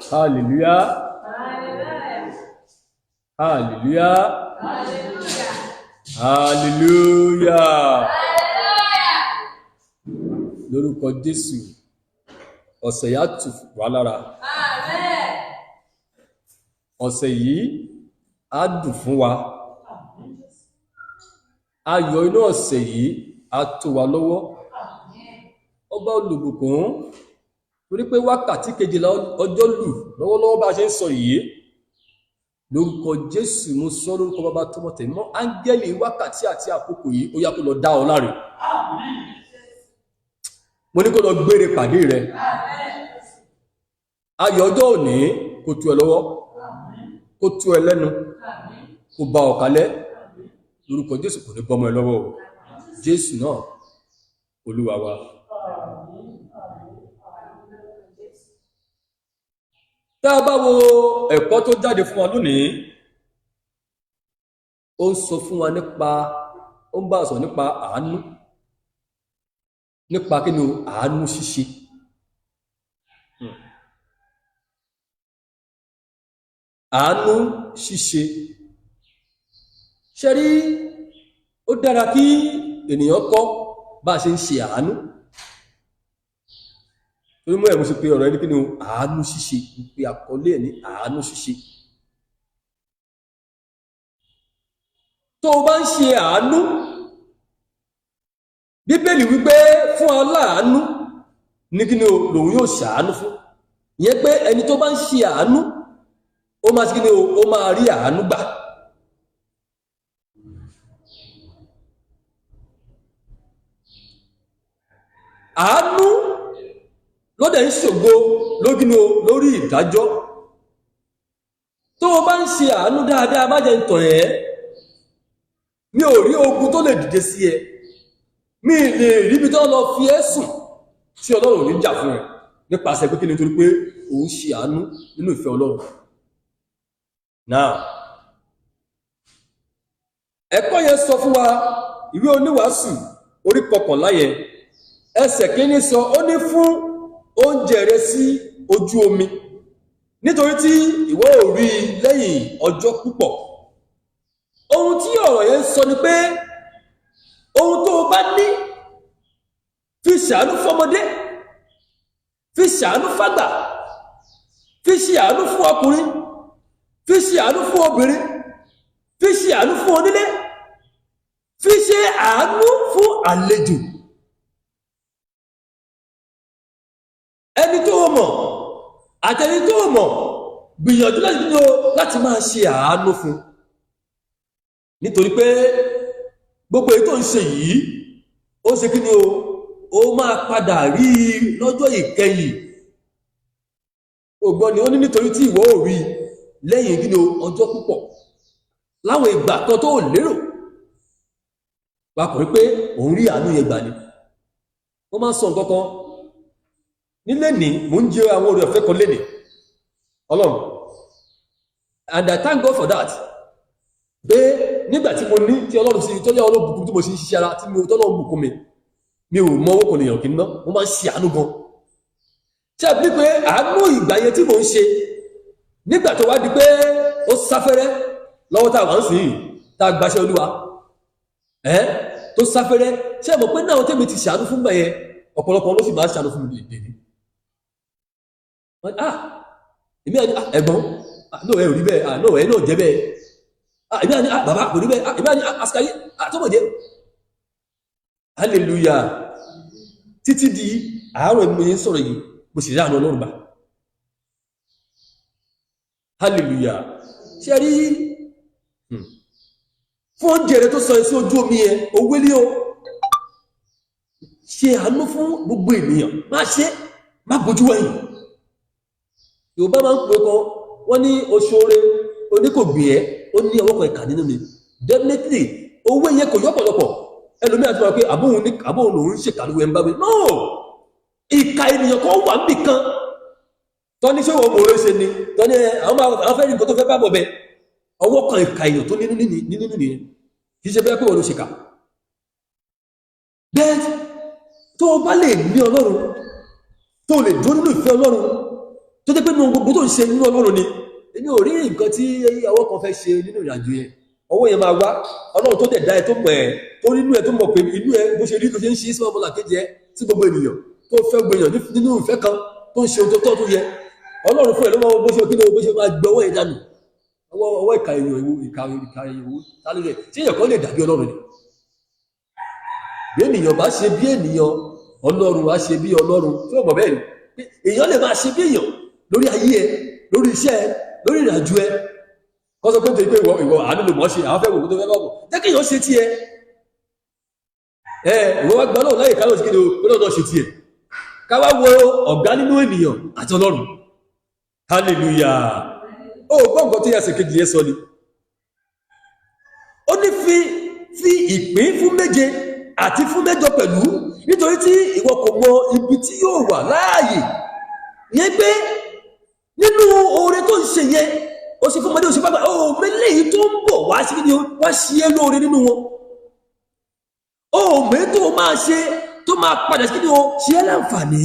Hallelujah. Hallelujah. Hallelujah. Lórúkọ Jésù, ọ̀sẹ̀ yìí á tù wá lára. Ọ̀sẹ̀ yìí á dùn fún wa. Ayọ̀ inú ọ̀sẹ̀ yìí á tó wa lọ́wọ́. Ọba olùbùkún, torí pé wákàtí 12 ọjọ́ lù lọ́wọ́lọ́wọ́ bá a ṣe ń sọ yìí. Lórúkọ Jésù, mo sọ lórúkọ Bàbá, tọmọ, tẹ̀mí mọ́, áńgẹ́lì wákàtí àti àkókò yìí, ó yá, kó lọ dá ọ láre. Mo ní kó lọ gbére pàdé rẹ. Ayọ̀ ọjọ́ òní kó tú ẹ lọ́wọ́, kó tú ẹ lẹ́nu, kó bá ọ kalẹ̀. Lórúkọ Jésù, kò ní bọ́mọ ẹ lọ́wọ́ o. Jésù náà Olúwa wa. Tá a bá wo ẹ̀kọ́ tó jáde fún wa lónìí, ó ń sọ fún wa nípa, ó ń bá a sọ nípa àánú, nípa kí ni o? Àánú ṣíṣe. Àánú ṣíṣe. Ṣe rí, ó dára kí ènìyàn kọ́ bá a ṣe ń ṣe àánú, torí mú ẹ̀ mo ṣe pé ọ̀rọ̀ ẹni kí ni o? Àánú ṣíṣe. Pé àkọlé ẹ̀ ní àánú ṣíṣe. Tó o bá ń ṣe àánú, Bíbélì wípé fún aláàánú ní kí ni o? Lòun yóò ṣàánú fún. Ìyẹn pé ẹni tó bá ń ṣe àánú, ó máa ṣe kí ni o? Ó máa rí àánú gbà. Àánú ló dẹ̀ ń ṣògo lórí o, lórí ìdájọ́. Tó o bá ń ṣe àánú dáadáa, má jẹ́ ń tàn ẹ́, mi ò rí ogun tó lè dìde sí ẹ, mi lè ríbi tó lọ fi ẹ́ sùn tí Ọlọ́run ò ní jà fún ẹ, nípasẹ̀ pé kí ni? Nítorí pé òun ṣe àánú nínú ìfẹ́ Ọlọ́run. Now, ẹ̀kọ́ yẹn sọ fún wa, ìwé Oníwàásù orí 11 yẹn, ẹsẹ̀ 1 sọ, ó ní, "Fún oúnjẹ rẹ sí ojú omi, nítorí tí ìwọ ò rí i lẹ́yìn ọjọ́ púpọ̀." Ohun tí ọ̀rọ̀ yẹn sọ ni pé ohun tó o bá ní, fi ṣàánú fọmọdé, fi ṣàánú fágbà, fi ṣe àánú fún ọkùnrin, fi ṣe àánú fún obìnrin, fi ṣe àánú fún onílé, fi ṣe àánú fún àlejò, ẹni tó o mọ̀ àtẹni tó o mọ̀. Gbìyànjú láti ní o láti máa ṣe àánú fún, nítorí pé gbogbo èyí tó ń ṣe yìí, ó ṣe kí ni o? Ó máa padà rí i lọ́jọ́ ìkẹyìn. O gbọ́ ni, ó ní nítorí tí ìwọ ò rí i lẹ́yìn kí ni o? Ọjọ́ púpọ̀. Láwọn ìgbà kan tó lérò papọ̀ wípé òun rí àánú yẹn gbà ni. Wọ́n máa ń sọ nǹkan kan nílé ní, mò ń jẹ àwọn oore ọ̀fẹ́ kan lénìí, Ọlọ́run, and I thank God for that, pé nígbà tí mo ní tí Ọlọ́run sí tọ́lẹ́, Ọlọ́run bùkún, tí mo sì ń ṣiṣẹ́ ara tí mo tọ́lọ́run bùkún mi, mi ò mọ owó kan lèèyàn kì í ná. Mo máa ń ṣe àánú gan. Ṣé ẹ bí pé àánú ìgbà yẹn tí mò ń ṣe, nígbà tó wá di pé ó sáfẹ́rẹ́ lọ́wọ́ tá a wà ń sìn yìí, tá a gbaṣẹ́ Olúwa ẹ́ tó sáfẹ́rẹ́, ṣé ẹ mọ̀ pé náà tẹ́mi ti ṣàánú fún gbà yẹn, ọ̀pọ̀lọpọ̀ ló sì máa ń ṣàánú fún mi dèdè? Ah, èmi àní, ah, ẹ̀gbọ́n, ah, no, ẹ ò rí bẹ́ẹ̀. Ah, no, ẹ náà jẹ́ bẹ́ẹ̀. Ah, èmi àní, ah, bàbá, kò rí bẹ́ẹ̀. Ah, èmi àní, ah, asikari, ah, tó mọ̀ jẹ́. Hallelujah! Títí di àárọ̀ mo yẹn sọ̀rọ̀ yìí, mo sì rí àánú Ọlọ́run gbà. Hallelujah! Ṣe rí, fún oúnjẹ rẹ tó sọ ẹ sí ojú omi yẹn, owó lé o, ṣe àánú fún gbogbo ènìyàn. Má ṣe, má bójú wẹ̀yìn. Yorùbá máa ń pè kan, wọ́n ní oṣoore oníkògbìn ẹ́, ó ní ọwọ́ kan ìkà nínú ni. Definitely, owó yẹn kò yọ́pọ̀lọpọ̀ ẹlòmíràn tí wọ́n pé àbóhun ní àbóhun lòun ń ṣèkà lówó ẹ̀ ń bá mi. No, ìka ènìyàn kan wà níbì kan tọ́ní ṣé wọ́n mọ̀ ọ́ ṣe ni tọ́ní ẹ àwọn máa àwọn fẹ́ rí nǹkan tó fẹ́ bá bọ̀ bẹ. Ọwọ́ kan ìka èèyàn tó nínú nínú nìyẹn. Kì í ṣe bẹ́ẹ̀ pé wọ́n ló ṣèkà bẹ́ẹ̀. Tó o bá lè ní Ọlọ́run, tó o lè dúró nínú ìfẹ́ Ọlọ́run, tó Tó jẹ́ pé nínú gbogbo tó ń ṣe nínú Ọlọ́run ni. Èmi ò rí nǹkan tí ọwọ́ kan fẹ́ ṣe nínú ìrìnàjò yẹn. Ọwọ́ yẹn máa wá. Ọlọ́run tó dẹ̀ dá ẹ, tó mọ̀ ẹ́, tó rí inú ẹ, tó mọ̀ pé inú ẹ bó ṣe rí tó ṣe ń ṣe sí ọmọlàkejì ẹ, sí gbogbo ènìyàn, tó fẹ́ gbogbo èèyàn nínú ìfẹ́ kan, tó ń ṣe ohun tó tọ́ tó yẹ, Ọlọ́run fún ẹ ló máa bó ṣe kí ni bó ṣe máa gbọ́ ọwọ́ yẹn dànù. Ọwọ́ ìka èèyàn ìwò, ìka èèyàn ìwò tálẹ́ rẹ̀ tí èèyàn kan lè dàbí Ọlọ́run ni. Bí ènìyàn bá ṣe bí ènìyàn, Ọlọ́run á ṣe bí Ọlọ́run. Tí ó mọ̀ bẹ́ẹ̀ ni èèyàn lè máa ṣe bí èèyàn lórí ayé ẹ, lórí iṣẹ́ ẹ, lórí ìrìnàjò ẹ, kọ́ sọ pé nítorí pé ìwọ àánú ló mọ̀ ṣe, àwọn fẹ́ wò tó fẹ́ bá bọ̀, jẹ́ kí èèyàn ṣe tiẹ̀ ẹ. Ìwọ wá gbọ́ náà láyè ká lọ sí kí ni o náà ṣe tiẹ̀, ká wá wo ọ̀gá nínú ènìyàn àti Ọlọ́run. Hallelujah. Ó gbọ́ nǹkan tí ẹsẹ̀ kejì yẹn sọ ni. Ó ní fi ìpín fún méje àti fún mẹ́jọ pẹ̀lú, nítorí tí ìwọ kò mọ ibi tí yóò wà láàyè. Yẹn pé nínú oore tó ń ṣe yẹn, ó ṣe fún ọmọdé, ó ṣe bàbá, ó mẹ́lẹ́yìí tó ń bọ̀ wá sí ni wá ṣe é lóore nínú wọn, ó mẹ́ tó máa ṣe tó máa padà sí ni ó ṣe é láǹfààní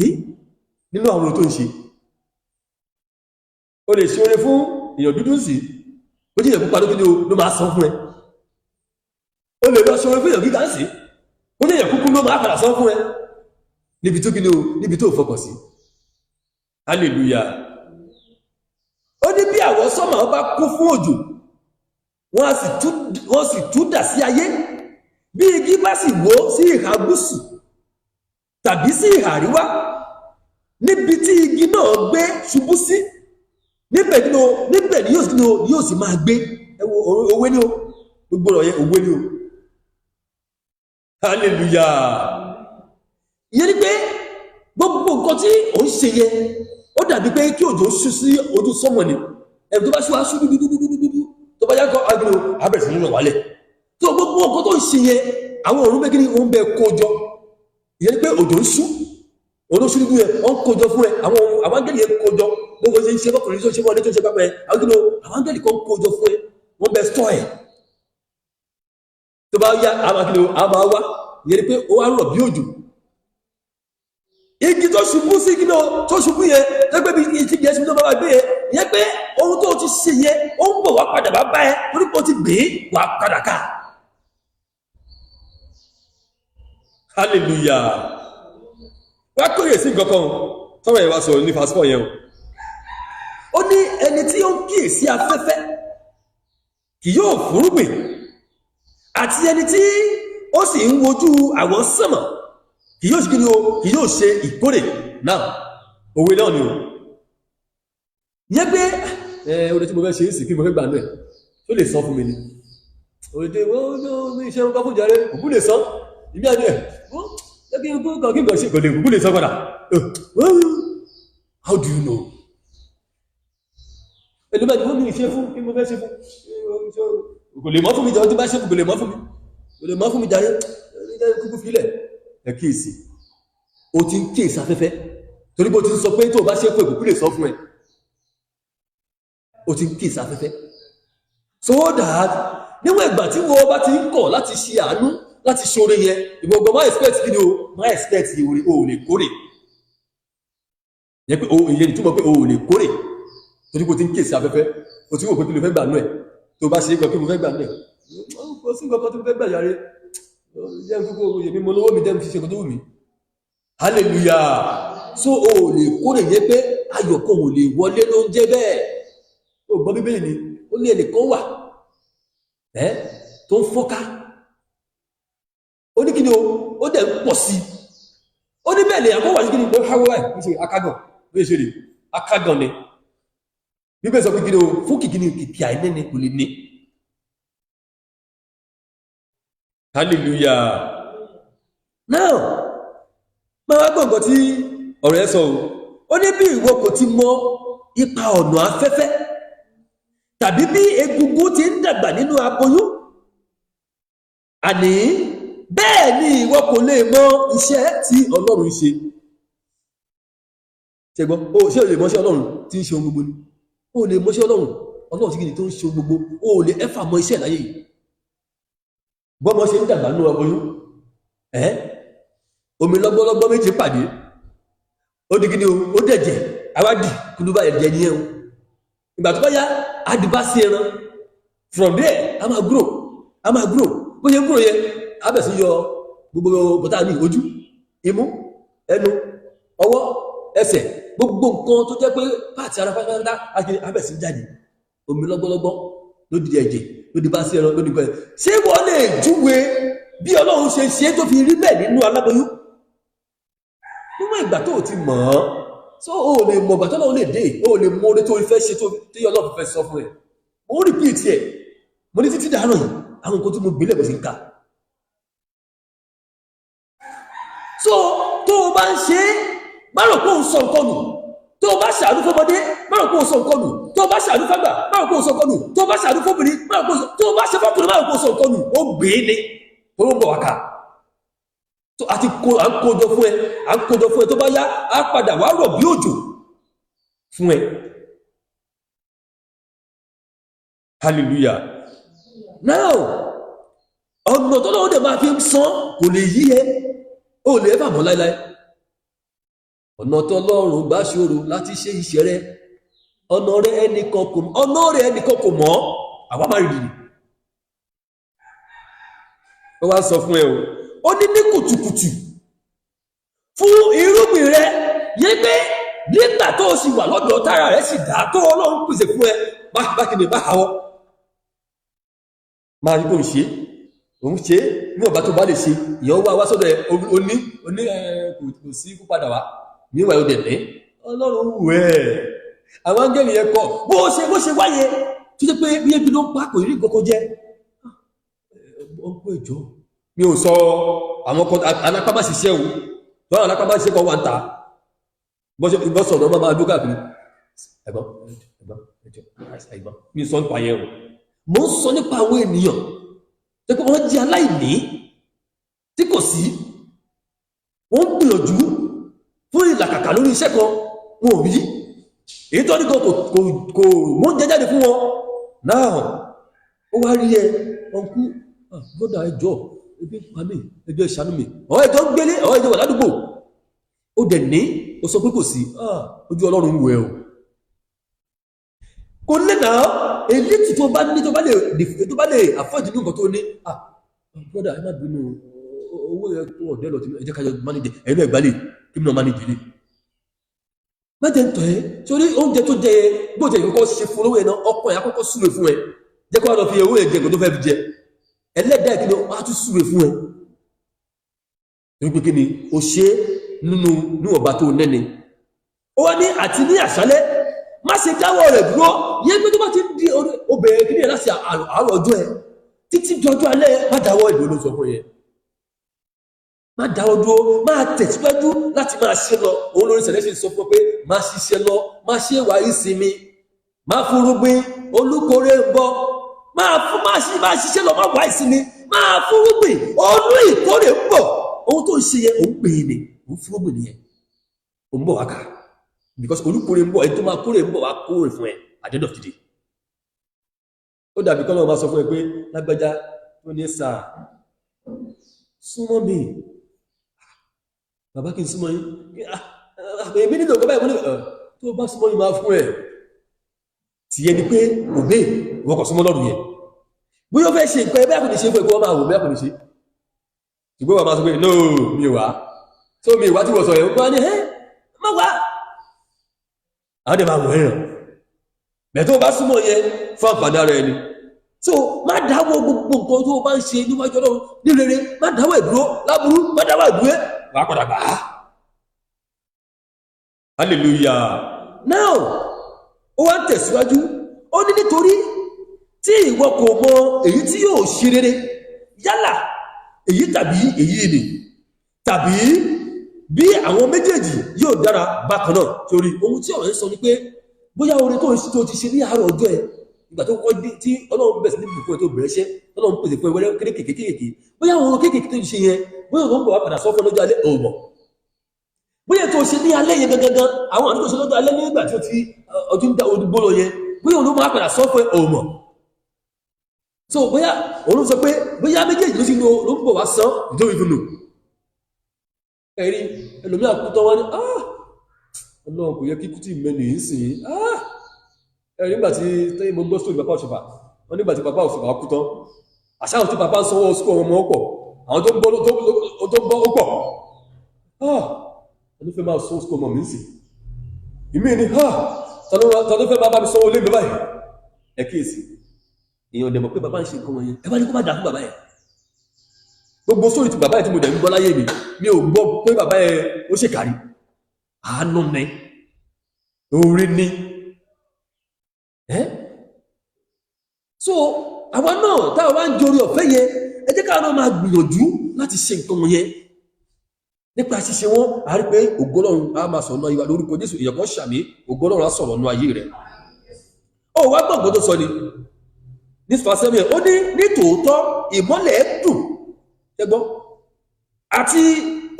nínú àwọn tó ń ṣe. Ó lè ṣe oore fún èèyàn dúdú sí, ó jẹ́ èèyàn pupa ló kí ni o ló máa san fún ẹ. Ó lè lọ ṣe oore fún èèyàn gíga sí, ó jẹ́ èèyàn kúkú ló máa padà san fún ẹ níbi tó kí ni o níbi tó fọkàn sí. Hallelujah. Ó ní bí àwọn sọ́mà bá kún fún òjò, wọ́n sì tú dà sí ayé, bí igi bá sì wó sí ìhà gúúsù tàbí sí ìhà àríwá, níbi tí igi náà gbé ṣubú sí, níbẹ̀ nínú níbẹ̀ ni yóò sì máa gbé. Ẹ wo, òwe ni o, gbogbo ọ̀rọ̀ yẹn, òwe ni o. Hallelujah. Ìyẹn ni pé gbogbo nǹkan tí ò ń ṣe yẹn, ó dàbí pé kí òjò ṣú sí ojú sánmọ̀ ni. Ẹ̀rù tó bá ṣú, aṣú dúdúdúdúdúdú, tó bá yá kọ́ agolo abẹ̀rẹ̀ sí nínú wálẹ̀. Tó gbogbo nǹkan tó ń ṣe yẹn, àwọn òrùn bẹ́ẹ̀ kí ni òun bẹ kó jọ. Ìyẹn ni pé òjò ń ṣú, òun ló ṣú dúdú yẹn, wọ́n ń kó jọ fún ẹ. Àwọn áńgẹ́lì yẹn kó jọ. Gbogbo ṣe ń ṣe fọkùnrin tó ń ṣe fún ọdẹ tó ń ṣe pápẹ́ ẹ, àwọn kí ni àwọn áńgẹ́lì kan kó jọ fún ẹ, wọ́n bẹ stọ́ ẹ̀. Tó bá yá, àwọn kí ni àwọn máa wá. Ìyẹn ni pé ó wá rọ̀ bí òjò. Igi tó ṣubú sí igi náà tó ṣubú yẹn, tó gbé bí igi yẹn ṣubú tó bá wà gbé yẹn, ìyẹn pé ohun tó ti ṣe yẹn, ó ń bọ̀ wá padà wá bá ẹ, torí pé ó ti gbé wà padà ká. Hallelujah. Wá kóyè sí nǹkan kan tọ́rọ̀ yẹn wá sọ ní passport yẹn o. Ó ní ẹni tí ó ń kíyèsí afẹ́fẹ́ kì yóò fúrúgbìn, àti ẹni tí ó sì ń wojú àwọn sánmà kì yóò ṣe kí ni o, kì yóò ṣe ìkórè náà. Òwe náà ni o. Yẹ pé ẹ oore tí mo fẹ́ ṣe é sì, kí mo fẹ́ gbà náà, tó lè san fún mi ni oore tí wọ́n ní iṣẹ́ wọn bá fún jàre, òkú lè san ìbí àjọ ẹ̀ wọ́n jẹ́ kí n kú kàn kí n kàn ṣe, kò lè, òkú lè san padà. How do you know? Ẹlòmíràn ni wọ́n ní iṣẹ́ fún, kí mo fẹ́ ṣe fún, kò lè mọ́ fún mi jàre, tí bá ṣe fún, kò lè mọ́ fún mi, kò lè mọ́ fún mi jàre, kúkú filẹ̀. Ẹ kíyèsí, o ti ń kíyèsí afẹ́fẹ́, torí bó ti ń sọ pé tó o bá ṣe fún, ìkúkú lè sọ fún ẹ. O ti ń kíyèsí afẹ́fẹ́, so that níwọ̀n ìgbà tí wọ́n bá ti ń kọ̀ láti ṣe àánú, láti ṣe oore yẹn, ìwọ̀gbọ̀n má expect kí ni o, má expect oore, o ò lè kórè. Yẹ pé o, ìyẹn ìtumọ̀ pé o ò lè kórè, torí bó ti ń kíyèsí afẹ́fẹ́, o ti wò pé kí ló fẹ́ gbà nú ẹ̀. Tó bá ṣe é gbọ́, kí mo fẹ́ gbà nú ẹ̀? Kò sí nǹkan kan tó fẹ́ gbà yàrá. Jẹ́ kúkú èmi mo lówó mi, jẹ́ fi ṣe nǹkan tó wù mí. Hallelujah. So o ò lè kórè yẹ pé ayọ̀ kan ò lè wọlé ló ń jẹ́ bẹ́ẹ̀. O gbọ́ Bíbélì ni, ó ní ẹnìkan wà ẹ́ tó ń fọ́ká, ó ní kí ni o, ó dẹ̀ ń pọ̀ sí. Ó ní bẹ́ẹ̀ lè àkọ́ wà sí kí ni ó háwọ́ ẹ̀ ń ṣe akágàn bí ó ṣe rè akágàn ni. Bíbélì sọ pé kí ni o fún kìkì ni kìkì àìní ni kò lè ní. Hallelujah. Now máa wá gbọ́ nǹkan tí ọ̀rọ̀ ẹ sọ o. Ó ní bí ìwọ kò ti mọ ipa ọ̀nà afẹ́fẹ́, tàbí bí egungun ti ń dàgbà nínú aboyún, àní bẹ́ẹ̀ ni ìwọ kò lè mọ iṣẹ́ tí Ọlọ́run ṣe. Ṣe gbọ́ o? Ṣé o lè mọ iṣẹ́ Ọlọ́run tí ń ṣe ohun gbogbo ni? O lè mọ iṣẹ́ Ọlọ́run, Ọlọ́run tí kìíní tó ń ṣe ohun gbogbo. O lè ẹ̀fà mọ iṣẹ́ láyé yìí. Bọ́mọ ṣe ń dàgbà nínú aboyún ẹ́, omi lọ́gbọ́lọ́gbọ́ méjì pàdé, ó di kíni o, ó dẹ̀jẹ̀. Awádìí kúlúbà ẹ̀jẹ̀ ní ẹ̀hún. Ìgbà tó bá yá, àdìbá sí ẹran. From there, a máa grow, a máa grow. Bó ṣe ń grow yẹn, a bẹ̀ sí yọ gbogbo bọ́tà ní ojú, imú, ẹnu, ọwọ́, ẹsẹ̀, gbogbo nǹkan tó jẹ́ pé part ara pátápátá a bẹ̀ sí jáde. Omi lọ́gbọ́lọ́gbọ́ ló di ẹ̀jẹ̀, ló di bá sí ẹran, ló di gbọ́. Ṣé wọ́n lè júwe bí Ọlọ́run ṣe ṣe tó fi rí bẹ́ẹ̀ nínú aláboyún? Níwọ̀n ìgbà tó o ti mọ̀ ọ́n, so o lè mọ̀ ìgbà tó Ọlọ́run lè dé, o lè mọ oore tó fẹ́ ṣe tó tí Ọlọ́run fẹ́ sọ fún ẹ. Mo ń repeat ẹ̀, mo ní títí dàárọ̀ yìí, àwọn nǹkan tí mo gbélé bó ṣe ń kà. So tó o bá ń ṣe é, má rò pé òun sọ nǹkan nù. Tó o bá ṣàánú fọmọdé, má rò pé òun sọ nǹkan nù. Tó o bá ṣàánú fágbà, má rò pé òun sọ nǹkan nù. Tó o bá ṣàánú fóbìnrin, má rò pé òun sọ. Tó o bá ṣe fọkùnrin, má rò pé òun sọ nǹkan nù. Ó gbé ní tó ń bọ̀ wá ká tó àti kó à ń kójọ fún ẹ, à ń kójọ fún ẹ. Tó bá yá, á padà wá rọ̀ bí òjò fún ẹ. Hallelujah. Now, ọ̀nà tó lọ́wọ́ dẹ̀ máa fi ń san kò lè yí ẹ, ó lè ẹ́fà mọ́ láíláí. Ọ̀nà tó Ọlọ́run gbà ṣòro láti ṣe iṣẹ́ rẹ, ọ̀nà rẹ ẹnìkan kò, ọ̀nà rẹ ẹnìkan kò mọ̀, àwa má rí rí. Ó wá sọ fún ẹ o, ó ní ní kùtùkùtù fún irúgbìn rẹ yé pé nígbà tó o sì wà lọ́dọ̀ tára rẹ sì dá tó Ọlọ́run pèsè fún ẹ, bá kí ni bá hawọ́ máa rí kó ń ṣe, òun ṣe ní ọba tó bá lè ṣe. Ìyẹn wá wá sọ́dọ̀ ẹ, oní oní ẹ kò sí kó padà wá níwà ó dẹ̀ ní Ọlọ́run wù ẹ́. Àwọn áńgẹ́lì yẹn kọ bó ṣe wáyé tó jẹ́ pé bí ebi ló ń pa, kò rí nǹkan kan jẹ. Ọkọ ìjọ mi ò sọ àwọn kan alápámáṣiṣẹ́ o, tọ́lá alápámáṣiṣẹ́ kan wà ń ta bọ́sọ̀ ọ̀dọ́ máa dúkà káàkiri. Ẹ̀gbọ́n, ẹ̀gbọ́n, ẹ̀jọ̀, ẹ̀gbọ́n, mi sọ nípa yẹn o. Mo ń sọ nípa àwọn ènìyàn tó pé wọ́n jẹ́ aláìní tí kò sí, wọ́n ń gbìyànjú fún ìlàkàkà lórí iṣẹ́ kan, wọn ò rí èyí tó ní kan kò mú oúnjẹ jáde fún wọn náà. Ó wá rí ẹ, ọkú, brother, ẹjọ́, ebi pa mí, ẹjọ́, ìṣàánú mi. Ọ̀ ẹjọ́ ń gbélé, ọ̀ ẹjọ́ wà ládùúgbò, ó dẹ̀ ní ó sọ pé kò sí. Ojú Ọlọ́run ń wò ẹ́ o. Kò lè náà èyí tó bá ní, tó bá lè afford ní nǹkan tó ní. Ah, brother, ẹ má bínú, owó yẹn tó ọ̀dẹ́ lọ, ẹ jẹ́ ká jọ manage. Ẹ̀yin náà gbálẹ̀ kí mi náà manage lé. Má jẹ́ ń tọ́ ẹ sórí oúnjẹ tó jẹ yẹn, bó jẹ́ ìkọ́kọ́ ṣe fún olówó yẹn náà, ọkọ ẹ̀ akọ́kọ́ súre fún ẹ. Jẹ́ kó wá lọ fi owó yẹn jẹ nǹkan tó fẹ́ fi jẹ. Ẹlẹ́dàá kí ni wọ́n á tún súre fún ẹ, torí pé kí ni o ṣe nínú níwọ̀nba tó nẹ́ni. Ó wá ní àti ní àṣálẹ́, má ṣe dáwọ́ rẹ̀ dúró. Yẹn pé tó bá ti ń di obìnrin kí ni ẹ̀ láti àárọ̀ ọjọ́ ẹ títí di ọjọ́ alẹ́, má dáwọ́ ìdúró ló sọ fún yẹn. Má dáwọ́ dúró, máa tẹ̀síwájú láti máa ṣe lọ. Òun lórí sẹ̀lẹ̀ ṣe sọ fún ọ pé máa ṣiṣẹ́ lọ, máa ṣe wà ìsinmi, máa fúrúgbìn, olúkórè ń bọ̀. Máa fún, máa ṣe, máa ṣiṣẹ́ lọ, máa wà ìsinmi, máa fúrúgbìn, olú ìkórè ń bọ̀. Ohun tó ń ṣe yẹn, òun pè é ní òun fúrúgbìn nìyẹn, òun bọ̀ wá ká, because olúkórè ń bọ̀. Ẹni tó máa kórè ń bọ̀ wá kórè fún ẹ at the end of the day. Ó dàbí kọ́ náà máa sọ fún ẹ pé lágbájá tó ní sáà súnmọ́ mi. Bàbá, kí n súnmọ́ yín? Èmi nílò ọ̀gá báyìí. Mo ní tó bá súnmọ́ yín, máa fún ẹ̀. Tí ẹni pé òbí wọ́n kọ̀ súnmọ́ lọ́rùn yẹn, bóyá ó fẹ́ ṣe nǹkan ẹ, bẹ́ẹ̀ kò ní ṣe fún ẹ, kó wọ́n máa wò, bẹ́ẹ̀ kò ní ṣe. Ṣùgbọ́n wọ́n máa sọ pé no, mi wá tó mi wá tí wọ́n sọ yẹn, wọ́n ní ẹ́ má wá, àwọn dẹ̀ máa wọ̀ ẹ̀ràn bẹ́ẹ̀. Tó bá súnmọ́ yẹn fún àǹfààní ara ẹni. So má dáwọ́ gbogbo nǹkan tó bá ń ṣe níwájú Ọlọ́run ní rere, má dáwọ́ ìdúró láburú, má dáwọ́ ìdúró, wàá padà gbà á. Hallelujah. Now, ó wá ń tẹ̀síwájú, ó ní nítorí tí ìwọ kò mọ èyí tí yóò ṣe rere, yálà èyí tàbí èyí ni, tàbí bí àwọn méjèèjì yóò dára bákan náà. Torí ohun tí ọ̀rọ̀ yẹn sọ ni pé bóyá oore tó ń tó ti ṣe ní àárọ̀ ọjọ́ ẹ, ìgbà tó kọ́kọ́ dé tí Ọlọ́run bẹ̀rẹ̀ sí ní bùkún ẹ, tó bẹ̀rẹ̀ iṣẹ́, Ọlọ́run pèsè fún ẹ wẹ́rẹ́ kéékèèké kéékèèké, bóyá àwọn ohun kéékèèké tó ń ṣe yẹn, bóyá òun bọ̀ wá padà sọ fún ẹ lọ́jọ́ alẹ́ òmọ̀, bóyá tó ṣe ní alẹ́ yẹn gangan, àwọn àdúgbò ṣe lọ́jọ́ alẹ́ nígbà tí ó ti ọdún dá odúgbò lọ yẹn, bóyá òun ló máa padà sọ fún ẹ òmọ̀. So bóyá òun ló sọ pé bóyá méjèèjì ló sì ló ń bọ̀ wá sán. You don't even know. Ẹ̀rí ẹlòmíà kú tán, wọ́n ní ah, Ọlọ́run, kò yẹ kíkú tí mẹ́nu yìí sìn. Ah, ẹ̀rí nígbà tí mo gbọ́ sórí bàbá Òṣùpá, wọ́n nígbà tí bàbá Òṣùpá kú tán, àṣà àwọn tí bàbá ń sanwó school ọmọ pọ̀, àwọn tó ń bọ́ tó ń bọ́ ó pọ̀. Ah, ta ló fẹ́ máa sanwó school ọmọ mi sìn? Ìmí ni, ah, ta ló fẹ́ máa bá mi sanwó lé mi báyìí? Ẹ kíyèsí, èèyàn dẹ̀ mọ̀ pé bàbá ń ṣe nǹkan wọ̀nyẹn. Ẹ bá ní kó má dà fún bàbá yẹn. Gbogbo sórí ti bàbá yẹn tí mo dẹ̀ ń gbọ́ láyé mi, mi ò gbọ́ pé bàbá yẹn ó ṣèkárí. Àánú ni, orí ni ẹ́. So àwa náà táwa wá ń jorí ọ̀fẹ́ yẹn, ẹ jẹ́ káwa náà máa gbìyànjú láti ṣe nǹkan wọ̀nyẹn. Nípa ṣíṣe wọn, a rí pé ògo Ọlọ́run á máa sọ̀rọ̀ náà ìwà lórúkọ Jésù. Èèyàn kan ṣàmì, ògo Ọlọ́run á sọ̀rọ̀ nú ayé rẹ̀. Ó wá gbọ́ nǹkan tó sọ ni ní fàṣẹ́mi. Ó ní, nítòótọ́ ìmọ́lẹ̀ dùn, ṣẹgbọ́n, àti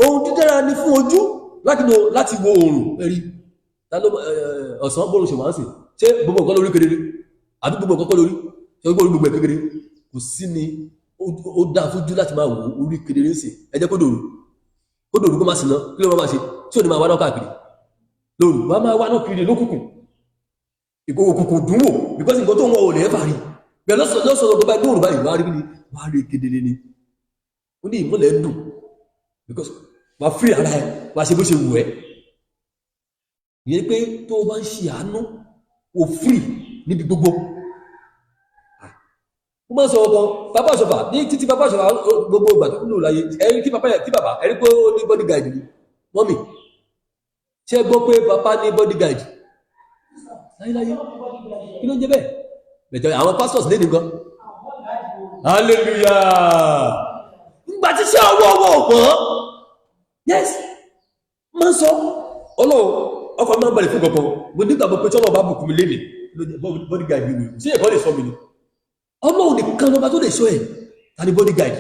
ohun dídára ni fún ojú láti lo láti wo oòrùn. Ẹ̀rí ta ló ọ̀sán bóòrùn ṣe wá ń sìn? Ṣé gbogbo nǹkan lórí kedere, àbí gbogbo nǹkan kọ́ lórí? Ṣé gbogbo gbogbo ẹ̀ kedere kò sí ni? Ó dáa fojú láti máa wò orí kedere ń sìn. Ẹ jẹ́ kó dòru, kó dòru, kó má sí ná. Kí ló máa ṣe tí ò ní máa wá náà káàkiri lóru? Wá máa wá náà kiri lókùnkùn. Ìkó òkùnkùn dùn wò, because nǹkan tó ń wọ ò lè ẹ́fà rí bẹ́ẹ̀. Lọ́sọ̀rọ̀ tó bá dóòrùn báyìí, wá rí ni, wá rí kedere ni. Ó ní ìmọ́lẹ̀ dùn because wà free ara ẹ, wà ṣe bó ṣe wù ẹ́. Ìyẹn pé tó o bá ń ṣe àánú, o free níbi gbogbo. Mo máa ń sọ ọkàn bàbá Ọ̀ṣọ́fà ní títí. Bàbá Ọ̀ṣọ́fà, gbogbo ìgbà tó kúrò láyé, ẹ̀rí kí bàbá, kí bàbá, ẹ̀rí pé ó ní bodyguard ni. Mummy, ṣé gbọ́ pé bàbá ní bodyguard láyéláyé? Kí ló ń jẹ́ bẹ́ẹ̀? Bẹ̀tẹ̀ àwọn pastors lé nìkan. Hallelujah! Ngbà tí ṣé ọwọ́ ọwọ́ ọ̀pọ̀, yes, máa ń sọ Ọlọ́run, ọkọ̀ máa ń balẹ̀ fún kankan. Mo nígbàgbọ́ pé tọ́lọ́ bá bùkún mi lénìí, bodyguard mi wò. Ṣé ẹ̀kọ́ lè sọ mi ni? Ọlọ́run nìkan lọ́ba tó lè sọ ẹ̀. Ta ni bodyguard?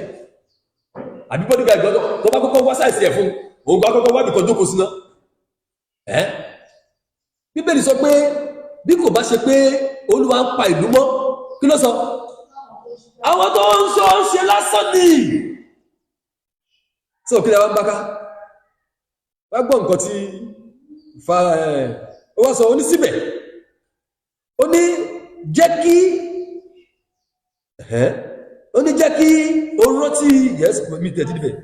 Àbí bodyguard gbọ́dọ̀ tó bá kọ́kọ́ wá size ẹ̀ fún òun, bá kọ́kọ́ wá bìkan jókòó síná ẹ́. Bíbélì sọ pé bí kò bá ṣe pé Olúwa ń pa ìlú mọ́, kí ló sọ? Àwọn tó ń sọ ń ṣe lásán ni. Sọ kí lè wá ń bá ká wá gbọ́ nǹkan tí fa ẹ̀. Ó wá sọ, ó ní síbẹ̀, ó ní jẹ́ kí ẹ̀, ó ní jẹ́ kí o rántí. Yes, mi tẹ̀ tí nífẹ̀ẹ́.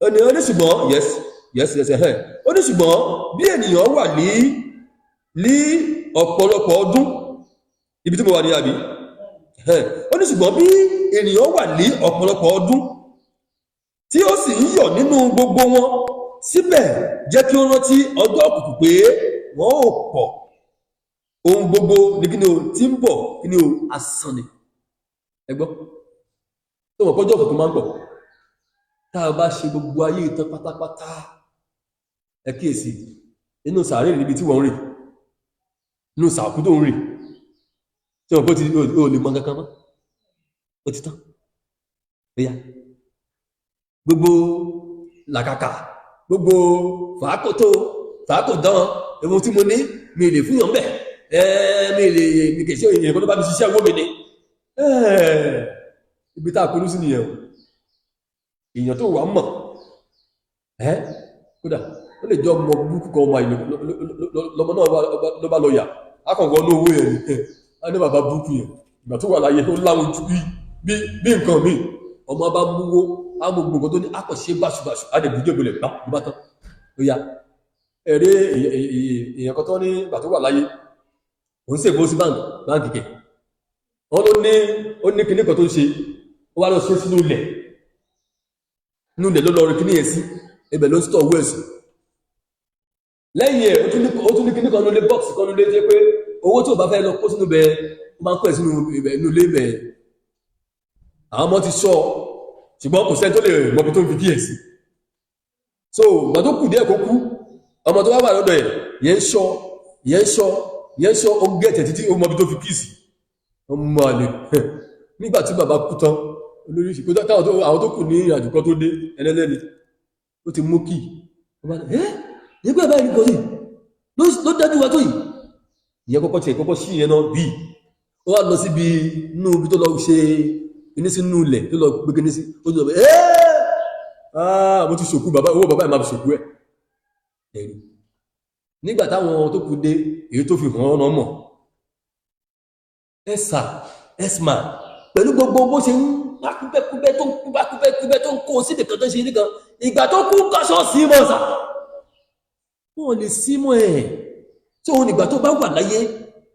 Ó ní ṣùgbọ́n, yes, ẹ̀hẹ́. Ó ní ṣùgbọ́n bí ènìyàn wà ní ọ̀pọ̀lọpọ̀ ọdún, ibi tí mo wà ní àbí? Ẹ̀hẹ́. Ó ní ṣùgbọ́n bí ènìyàn wà ní ọ̀pọ̀lọpọ̀ ọdún, tí ó sì ń yọ̀ nínú gbogbo wọn, síbẹ̀ jẹ́ kí ó rántí ọjọ́ òkùnkùn, pé wọ́n ò pọ̀. Ohun gbogbo ní kí ni o tí ń bọ̀? Kí ni o? Asán ni. Ẹ gbọ́, tó mọ̀ pọ́jọ́ òkùnkùn máa ń bọ̀. Tá a bá ṣe gbogbo ayé ìtàn pátápátá, ẹ kíyèsí, inú sàárè níbi tí wọ́n ń rìn, inú sàkú tó ń rìn, tí wọ́n kó ti ó lè mọ kankan mọ́, ó ti tán. Ó yá, gbogbo làkàkà, gbogbo fàákòtò fàákòdán, ewu tí mo ní, mi lè fún yàn bẹ́ẹ̀. Mi lè, mi kì í ṣe èèyàn kan tó bá mi ṣiṣẹ́ owó mi ni. Ibi tá a polú sí nìyẹn o. Èèyàn tó wà mọ̀ ẹ́, kódà ó lè jẹ́ ọmọ burúkú kan, ọmọ àìlè lọmọ náà ló bá lọ yà akọ̀ǹkan ní owó yẹn ni. Á ní bàbá burúkú yẹn, ìgbà tó wà láyé, ó láwọn ojú bí bí nǹkan míì. Ọmọ bá múwó, á mú gbogbo nǹkan tó ní, akọ̀ṣe báṣubàṣu, á dẹ̀ bùjẹ́ ìbòlẹ̀ gbá ló bá tán. Ó yá, ẹ̀rẹ́ èèyàn kan tó ní ìgbà tó wà láyé, òun sì fowó sí báǹkì. Báǹkì kẹ̀ wọ́n ló ní, ó ní kinní kan tó ń ṣe. Ó wá lọ ṣe sínú ilẹ̀, inú ilẹ̀ ló lọ rí kinní yẹn sí. Ibẹ̀ ló ń store owó ẹ̀ sí. Lẹ́yìn ẹ̀, ó tún ní kinní kan nílé, box kan nílé, tó yẹ pé owó tí ò bá fẹ́ lọ kó sínú bẹ̀, ó máa ń kó ẹ̀ sínú ibẹ̀, inú ilé ibẹ̀. Àwọn ọmọ ti sọ, ṣùgbọ́n kò sẹ́ni tó lè mọ ibi tó ń fi kíyè sí. So ìgbà tó kù díẹ̀ kó kú, ọmọ tó wá wà lọ́dọ̀ ẹ̀ yẹn ń sọ, yẹn ń sọ, yẹn ń sọ, ó gẹ̀tẹ̀ títí ó mọ ibi tó fi kíyè sí. Ọmọ àlè! Nígbà tí bàbá kú tán, olórí ìsìnkú táwọn àwọn tó kù ní ìrìnàjò kan tó dé, ẹlẹ́lẹ́ni ó ti mú kí ọba ẹ́ nígbà báyìí kò sí ló dájú wa tó yìí. Ìyẹn kọ́kọ́ tiẹ̀ kọ́kọ́ sí ìyẹn náà bíi ó wá lọ síbi inú ibi tó lọ ṣe kíní sí inú ilẹ̀, tó lọ gbé kíní sí. Ó ti lọ bẹ ẹ́, ah, mo ti ṣòkú bàbá, owó bàbá ẹ̀ máa fi ṣòkú ẹ̀. Ẹ̀rí Nígbà táwọn tó kù dé, èyí tó fi hàn ọ́nà mọ̀. Ẹ̀sà ẹ̀sìmà, pẹ̀lú gbogbo bó ṣe ń bá kúbẹ́kúbẹ́ tó ń kúbá kúbẹ́kúbẹ́ tó ń kó sí nìkan tó ń ṣe nìkan, ìgbà tó kú kọ́ṣọ́ sí mọ́ sà, wọ́n lè sí mọ́ ẹ̀. Tí òun ìgbà tó bá wà láyé,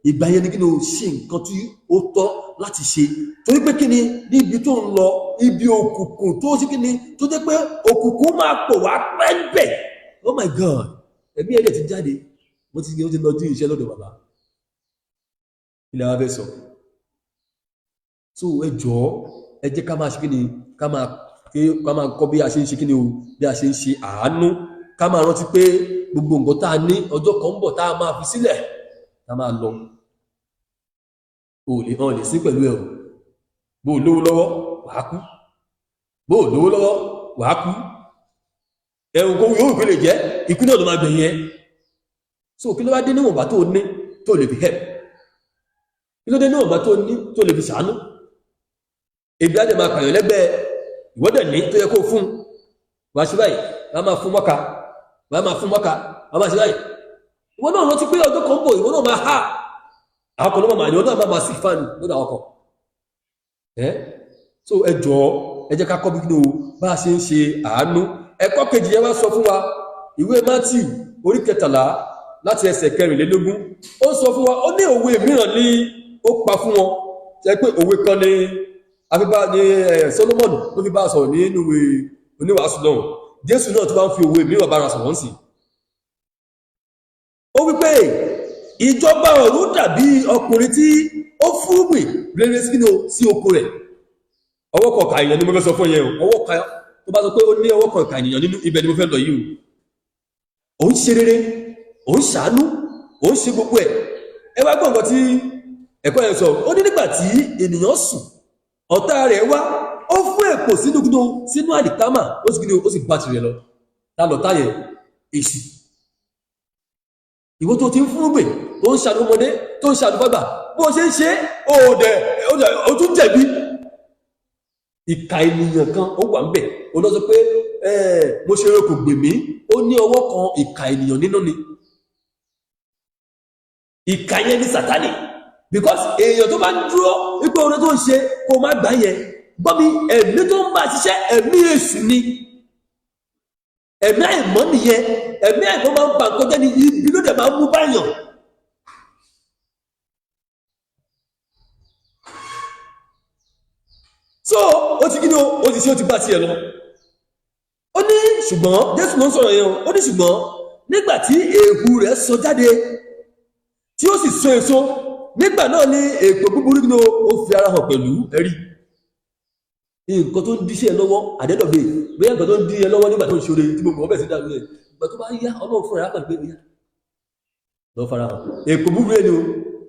ìgbà yẹn ni kí ni o ṣe nǹkan tí ó tọ́ láti ṣe, torí pé kí ni níbi tó ń lọ, ibi òkùnkùn tó ṣe kí ni tó jẹ́ pé òkùnkùn máa pọ̀ wá pẹ́ ń bẹ̀. Oh my God, ẹ̀mí ẹ̀dẹ̀ ti jáde, mo ti ó ti lọ dín iṣẹ́ lọ́dọ̀ bàbá ilẹ̀ wa fẹ́ sọ. So ẹ jọ̀ọ́, ẹ jẹ́ ká máa ṣe kí ni, ká máa kọ́ bí a ṣe ń ṣe kí ni o, bí a ṣe ń ṣe àánú. Ká máa rántí pé gbogbo nǹkan tá a ní, ọjọ́ kan ń bọ̀ tá a máa fi sílẹ̀, tá a máa lọ. O lè hàn lè sí pẹ̀lú ẹ̀ o. Bó o lówó lọ́wọ́, wàá kú. Bó o lówó lọ́wọ́, wàá kú. Ẹ̀hùn kó yóò gbé lè jẹ́ ikú náà ló máa gbẹ̀yìn ẹ. So kí ló wá dé níwọ̀nba tó ní tó lè fi help? Kí ló dé níwọ̀nba tó ní tó lè fi ṣàánú? Ebi á dẹ̀ máa pààyàn lẹ́gbẹ̀ẹ́ ìwọ́dẹ̀ ní tó yẹ kó fún. Wàá ṣe báyìí, wàá máa fún mọ́ka, wàá máa fún mọ́ka, wàá máa ṣe báyìí. Ìwọ náà rántí pé ọjọ́ kan ń bọ̀, ìwọ náà máa ha àwọn kan ló máa, ìwọ náà máa sí fan lọ́dọ̀ àwọn kan ẹ́. So ẹ jọ̀ọ́, ẹ jẹ́ ká kọ́ bí kí ni o bá a ṣe ń ṣe àánú. Ẹ̀kọ́ kejì yẹn wá sọ fún wa, ìwé Matthew orí 13 láti ẹsẹ̀ 24, ó sọ fún wa. Ó ní òwe mìíràn ní ó pa fún wọn, jẹ́ pé òwe kan ní afíbá ní Solomon ló fi bá a sọ̀rọ̀ nínú ìwé oníwàásù náà. Jésù náà tó bá ń fi òwe mìíràn bára sọ̀rọ̀ sí. Ó wípé ìjọba ọ̀run dàbí ọkùnrin tí ó fúrúgbìn rere sí sí oko rẹ̀. Ọwọ́ kan ìkà ènìyàn ni mo fẹ́ sọ fún yẹn o. Ọwọ́ kan tó bá sọ pé ó ní ọwọ́ kan ìkà ènìyàn nínú, ibẹ̀ ni mo fẹ́ lọ yìí o. Òun ṣe rere, òun ṣàánú, òun ṣe gbogbo ẹ̀. Ẹ wá gbọ́ nǹkan tí ẹ̀kọ́ yẹn sọ. Ó ní nígbà tí ènìyàn sùn, ọ̀tá rẹ̀ wá, ó fún èpò sínú gbogbo sínú àlìkámà, ó sì gbogbo, ó sì bá tirẹ̀ lọ. Ta lọ̀tá yẹn? Èṣù. Ìwọ tó ti ń fúrúgbìn, tó ń ṣàánú ọmọdé, tó ń ṣàánú bàbá, bó ṣe ń ṣe, ó dẹ̀ ó tún jẹ̀bi. Ìkà ènìyàn kan ó wà ń bẹ̀. Ó lọ sọ pé mo ṣe eré kò gbè mí. Ó ní ọwọ́ kan ìkà ènìyàn nínú ni. Ìkà yẹn ní Sátánì, because èèyàn tó bá ń dúró wípé oore tó ń ṣe kó má gbà yẹn, gbọ́ mi, ẹ̀mí tó ń bá ṣiṣẹ́, ẹ̀mí èṣù ni, ẹ̀mí àìmọ́ nìyẹn. Ẹ̀mí àìmọ́ máa ń ba nǹkan jẹ́ ní, ibi ló dẹ̀ máa ń mú báyàn. So ó ti kí ni o, ó ti ṣe, ó ti bá tiẹ̀ lọ. Ó ní ṣùgbọ́n, Jésù ló ń sọ̀rọ̀ yẹn o, ó ní ṣùgbọ́n nígbà tí èhù rẹ̀ sọ jáde, tí ó sì so èso, nígbà náà ni èpò búburú ni ó fi ara hàn pẹ̀lú. Ẹ̀rí nǹkan tó ń díṣẹ́ lọ́wọ́ àdẹ́dọ̀gbé, bóyá nǹkan tó ń dí ẹ lọ́wọ́ nígbà tó ń ṣoore tí gbogbo ọbẹ̀ sí dàrú ẹ̀, ìgbà tó bá yá, Ọlọ́run fúnra rẹ̀ pé yá lọ fara hàn èpò búburú ẹni o.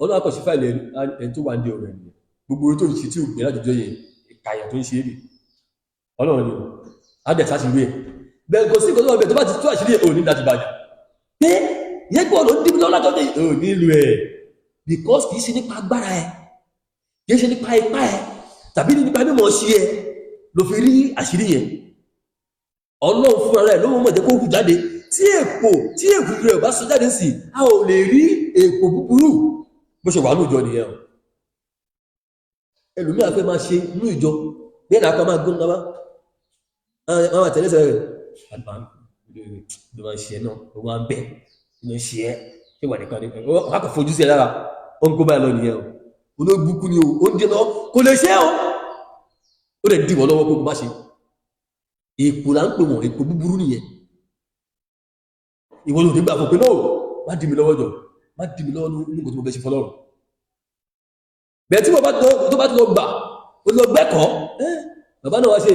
Ọlọ́run akọ̀ṣe fáìlì ẹni tó wà ní ọ̀rọ̀ ẹni gbogbo orí tó ń ṣe tí ò gbé látijọ́ yẹn, ìkàyà tó ń ṣe é rè, Ọlọ́run ni adẹ̀ sáṣìírí ẹ̀ bẹ́ẹ̀. Kò sí nǹkan tó wà bẹ́ẹ̀ tó bá ti tú àṣírí ẹ̀, ò ní láti bàjá pé yẹ kí ọ̀nà dìbò lọ́wọ́ látọ̀ ní ò nílò ẹ̀, because kì í ṣe nípa agbára ẹ̀, kì í ṣe nípa ipá ẹ̀ tàbí nípa mímọ̀ ṣe ẹ̀ ló fi rí àṣírí yẹn. Ọlọ́run fúnra rẹ̀ ló mọ̀ jẹ́ kó hù jáde. Tí èpò tí èkú rẹ̀ bá sọ jáde sí, a ò lè rí èpò búburú. Bó ṣe wà ní ìjọ nìyẹn o. Ẹlòmíà fẹ́ máa ṣe inú ìjọ bí ẹ̀nà akọ máa gún náà máa tẹ̀lé sẹ́rẹ̀ rẹ̀ ló máa ń ṣe náà, ó máa ń bẹ̀ ló ń ṣe ẹ́ ṣé wà nìkan ni wọ́n á kò fojú sí ẹ lára. Ó ń kó báyìí lọ nìyẹn o. Olóògbúkú ni o, ó ń dé lọ, kò lè ṣe o. Ó lè dìwọ́ lọ́wọ́ pé kò má ṣe. Èpò là ń pè wọ́n, èpò búburú nìyẹn. Ìwọ ló nígbà fún pé náà má dì mí lọ́wọ́ jọ, má dì mí lọ́wọ́ nínú nǹkan tí mo fẹ́ ṣe fọlọ́run. Bẹ́ẹ̀ tí tó bá ti lọ gbà, ó lọ gbẹ́kọ̀ọ́. Bàbá náà wá ṣe,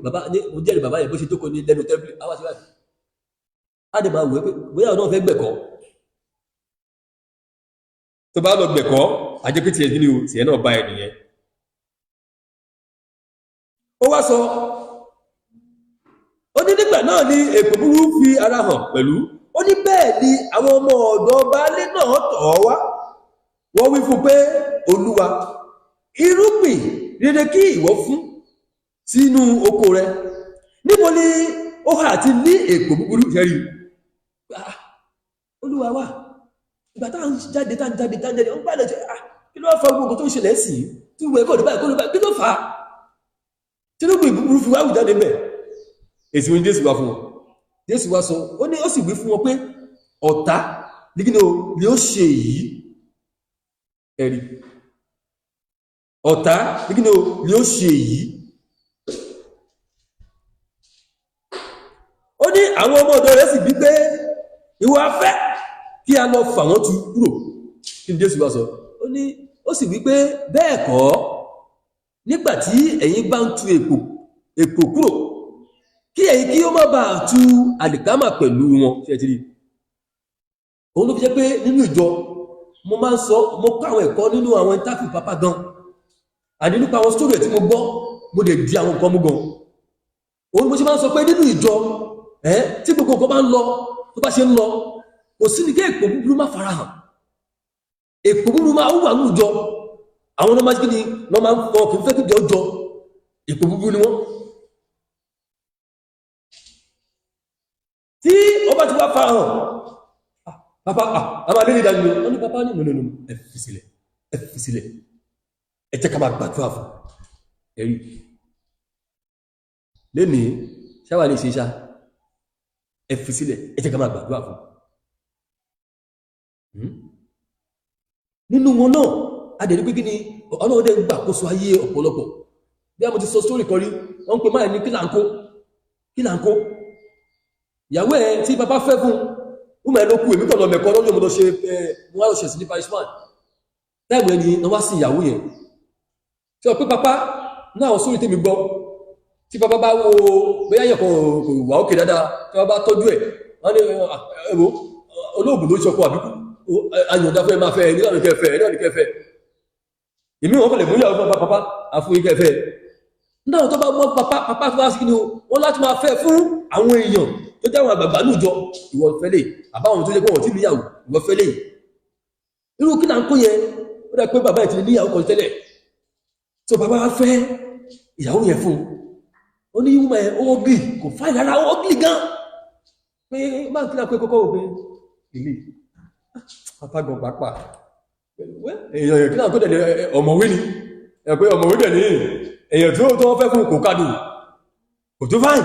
bàbá ní mo jẹ́rìí bàbá yẹn bó ṣe jókòó ní lẹ́nu tẹ́ḿpìlì, á wá ṣe báyìí, á dẹ̀ máa wù ẹ́ pé bóyá ọ̀nà fẹ́ gbẹ̀kọ́. Tó bá lọ gbẹ̀kọ́, ajẹ́ pé tiẹ̀ kí ni o, tiẹ̀ náà bá ẹ nìyẹn. Ó wá sọ, ó ní nígbà náà ni èpò búburú fi ara hàn pẹ̀lú. Ó ní bẹ́ẹ̀ ni àwọn ọmọ ọ̀dọ̀ baálé náà tọ̀ ọ́ wá, wọ́n wí fún pé, Olúwa, irúgbìn rere kí ìwọ fún sínú oko rẹ, níbo ni ó hà ti ní èpò búburú? Ṣẹ́rí Olúwa wa, ìgbà tá à ń jáde, tá à ń jáde, tá à ń jáde, ó ń gbàdọ̀ jẹ́. Ah, kí ló wá fa gbogbo tó ń ṣẹlẹ̀ sí i tí gbogbo ẹ̀kọ́ òdìbá ẹ̀kọ́ òdìbá? Kí ló fà á tí ló gbé ìbúburú fi wá wù jáde mbẹ̀? Èsì wọn Jésù wá fún wọn. Jésù wá sọ, ó ní, ó sì wí fún wọn pé ọ̀tá ní kí ni o ni ó ṣe èyí. Ẹ̀rí, ọ̀tá ní kí ni o ni ó ṣe èyí. Ó ní àwọn ọmọ ọ̀dọ̀ rẹ̀ sì bí pé, ìwọ afẹ́ kí a lọ fà wọ́n tu kúrò? Kí ni Jésù wá sọ? Ó ní, ó sì wí pé, bẹ́ẹ̀ kọ́, nígbà tí ẹ̀yin bá ń tu èpò kúrò, kí ẹ̀yin kí ó má bàa tu àlìkámà pẹ̀lú wọn. Ṣe ti rí? Òun ló fi jẹ́ pé nínú ìjọ, mo máa ń sọ, mo kọ́ àwọn ẹ̀kọ́ nínú àwọn interview pápá gan, àní nípa àwọn story tí mo gbọ́, mo dẹ̀ di àwọn nǹkan mú gan. Òun mo ṣe máa ń sọ pé nínú ìjọ ẹ́, tí gbogbo nǹkan bá ń lọ tó bá ṣe ń lọ, kò sí ní kí èpò búburú má farahàn. Èpò búburú máa wà ní ìjọ. Àwọn ọmọ máa ni wọ́n máa ń fọ, kì í fẹ́ kí ìjọ jọ. Èpò búburú ni wọ́n. Tí wọ́n bá ti wá farahàn, bàbá a máa lé ní ìdájọ́. Wọ́n ní bàbá ní nínú, ẹ fi sílẹ̀, ẹ fi sílẹ̀, ẹ jẹ́ ká máa gbàdúrà fún. Ẹ̀rí lénìí ṣáwà lè ṣe iṣá, ẹ fi sílẹ̀, ẹ jẹ́ ká máa gbàdúrà fún. Nínú wọn náà, a dẹ̀ rí pé kí ni Ọlọ́run dẹ̀ ń gbàkóso ayé ọ̀pọ̀lọpọ̀. Bí a mo ti sọ sórí kan rí, wọ́n ń pe máa ní kí là ń kó, kí là ń kó ìyàwó ẹ̀ tí bàbá fẹ́ fún un mẹ́ ló kú. Èmi kàn lọ mẹ́kọ́ lọ́jọ́, mo lọ ṣe ẹ, mo wá lọ ṣe sí ní parish one táìmù ẹni náà wá sí ìyàwó yẹn. Tí wọ́n pé bàbá náà, sórí tèmi gbọ́, tí bàbá bá wo bóyá yẹn kò wà ókè dáadáa, tí wọ́n bá tọ́jú ẹ̀, wọ́n ní ẹ̀wọ̀ olóògùn ló ṣọkọ àbíkú ayọ̀dá fẹ́ máa fẹ́ ẹ nílànà kẹfẹ́ ẹ nílànà kẹfẹ́. Èmi wọn kò lè mú ìyàwó fún bàbá àfún ikẹfẹ́ náà. Tó bá mọ́ pàpá pàpá tó bá sí ni wọ́n láti máa fẹ́ fún àwọn èèyàn tó jẹ́ àwọn àgbààgbà nújọ. Ìwọ fẹ́ lè àbáwọn tó jẹ́ pé wọ́n ti níyàwó, ìwọ fẹ́ lè. Irú kí là ń kó yẹn? Ó dà pé bàbá ẹ̀ ti níyàwó kan tẹ́lẹ̀ tó bàbá wa fẹ́ ìyàwó yẹn fún. Ó ní ìwúmọ̀ ẹ̀, ó ugly, kò fáì rárá, ó ugly gan. Pé máa kí là ń pé kọ́kọ́ wò pé ilé bàbá gan pàápàá èèyàn yẹn, kí là ń kó dẹ̀ ọ̀mọ̀wé ni ẹ̀ pé ọ̀mọ̀wé dẹ̀ ní èèyàn tó tó fẹ́ fún kò kádùn, kò tó fáìn.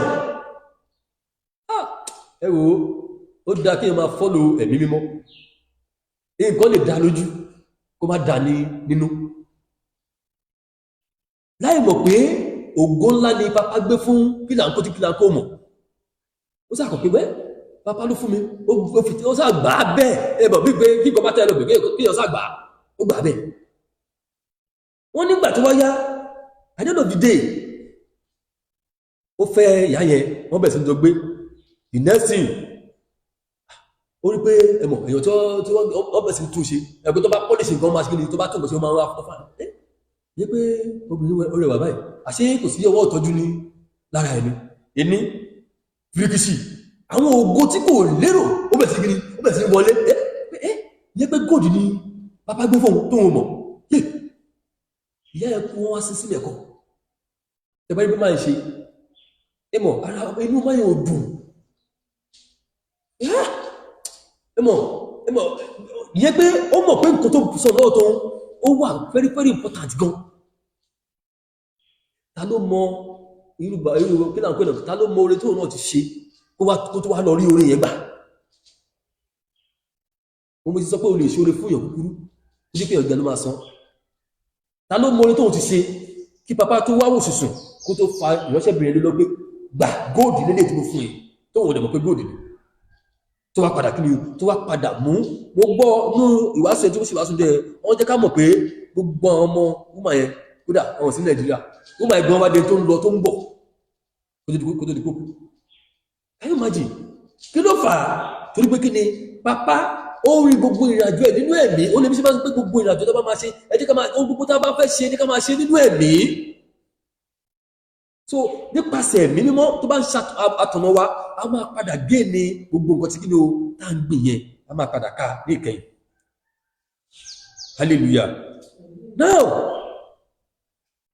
Ẹ wo, ó dá kí ẹ máa follow ẹ̀mí mímọ́. Nǹkan lè dá lójú, kó má dá ní nínú, láì mọ̀ pé ògo ńlá ni pápá gbé fún kí là ń kó tí kí là ń kó mọ̀. Ó sàkọ̀ pé wẹ́ pápá ló fún mi, ó sà gbà á bẹ́ẹ̀. Ẹ bọ̀ bí pé kíkọ bá tẹ́ lọ bẹ̀ kí ọ sà gbà á, ó gbà á bẹ́ẹ̀. Wọ́n nígbà tó wá yá, at the end of the day, ó fẹ́ ìyá yẹn, wọ́n bẹ̀rẹ̀ sí ní jọ gbé. The next thing, ó rí pé ẹmọ̀ èèyàn tó tí wọ́n bẹ̀rẹ̀ sí ní túnṣe ẹgbẹ́ tó bá polish nǹkan, máa ṣe kí ni, tó bá tún nǹkan ṣe, ó máa ń wá fọ́fà ẹ́ yé pé obìnrin ó rẹwà báyìí, àṣé kò sí ọwọ́ ìtọ́jú ní lára ẹni ẹni fíríkìsì. Àwọn ògo tí kò lérò, ó bẹ̀rẹ̀ sí kí ni, ó bẹ̀rẹ̀ sí ní wọlé. Ẹ ẹ yé pé gold ni bàbá gbé fóun tó wọn mọ̀ yé. Ìyá ẹ kú, wọn wá sí sílẹ̀ kọ́ ẹ bá rí bí máa ń ṣe ẹ mọ̀, ara inú máa yóò dùn. Ẹ mọ̀, ẹ mọ̀ ìyẹn pé ó mọ̀ pé nǹkan tó sọ lọ́wọ́ tó ó wà very very important gan. Ta ló mọ irú irú kí là ń pè náà? Ta ló mọ oore tóun náà ti ṣe kó tó wá lọ rí oore yẹn gbà? Mo ti sọ pé o lè ṣe oore fún èèyàn kúkúrú tó jẹ́ pé ọ̀gá ló máa san. Ta ló mọ oore tóun ti ṣe kí papa tó wá wò sùsùn, kó tó fa ìránṣẹ́bìnrin lé lọ pé gbà, gold lélẹ̀ tí mo fún yìí, tóun ò dẹ̀ mọ̀ pé gold ni, tó wá padà kí ni, tó wá padà mú. Mo gbọ́ nú ìwàásù ẹ̀ tí ó sì wàásù jẹ́, wọ́n jẹ́ ká mọ̀ pé gbogbo àwọn ọmọ woman yẹn, kódà àwọn sí Nàìjíríà, woman yẹn gan wá dé tó ń lọ tó ń bọ̀ kó tó di kókó. Can you imagine? Kí ló fà á? Torí pé kí ni, pápá ó rí gbogbo ìrìnàjò ẹ̀ nínú ẹ̀mí. Ó lè bí ṣe máa ń pé gbogbo ìrìnàjò tó bá máa ṣe, ẹ jẹ́ ká máa ohun gbogbo tá a bá fẹ́ ṣe ní ká máa ṣe nínú ẹ̀mí. So nípasẹ̀ ẹ̀mí mímọ́ tó bá ń ṣàtọ̀nà wa, a máa padà gé ní gbogbo nǹkan tí kí ni o tá ń gbìn yẹn, a máa padà ká ní ìkẹyìn. Hallelujah. Now,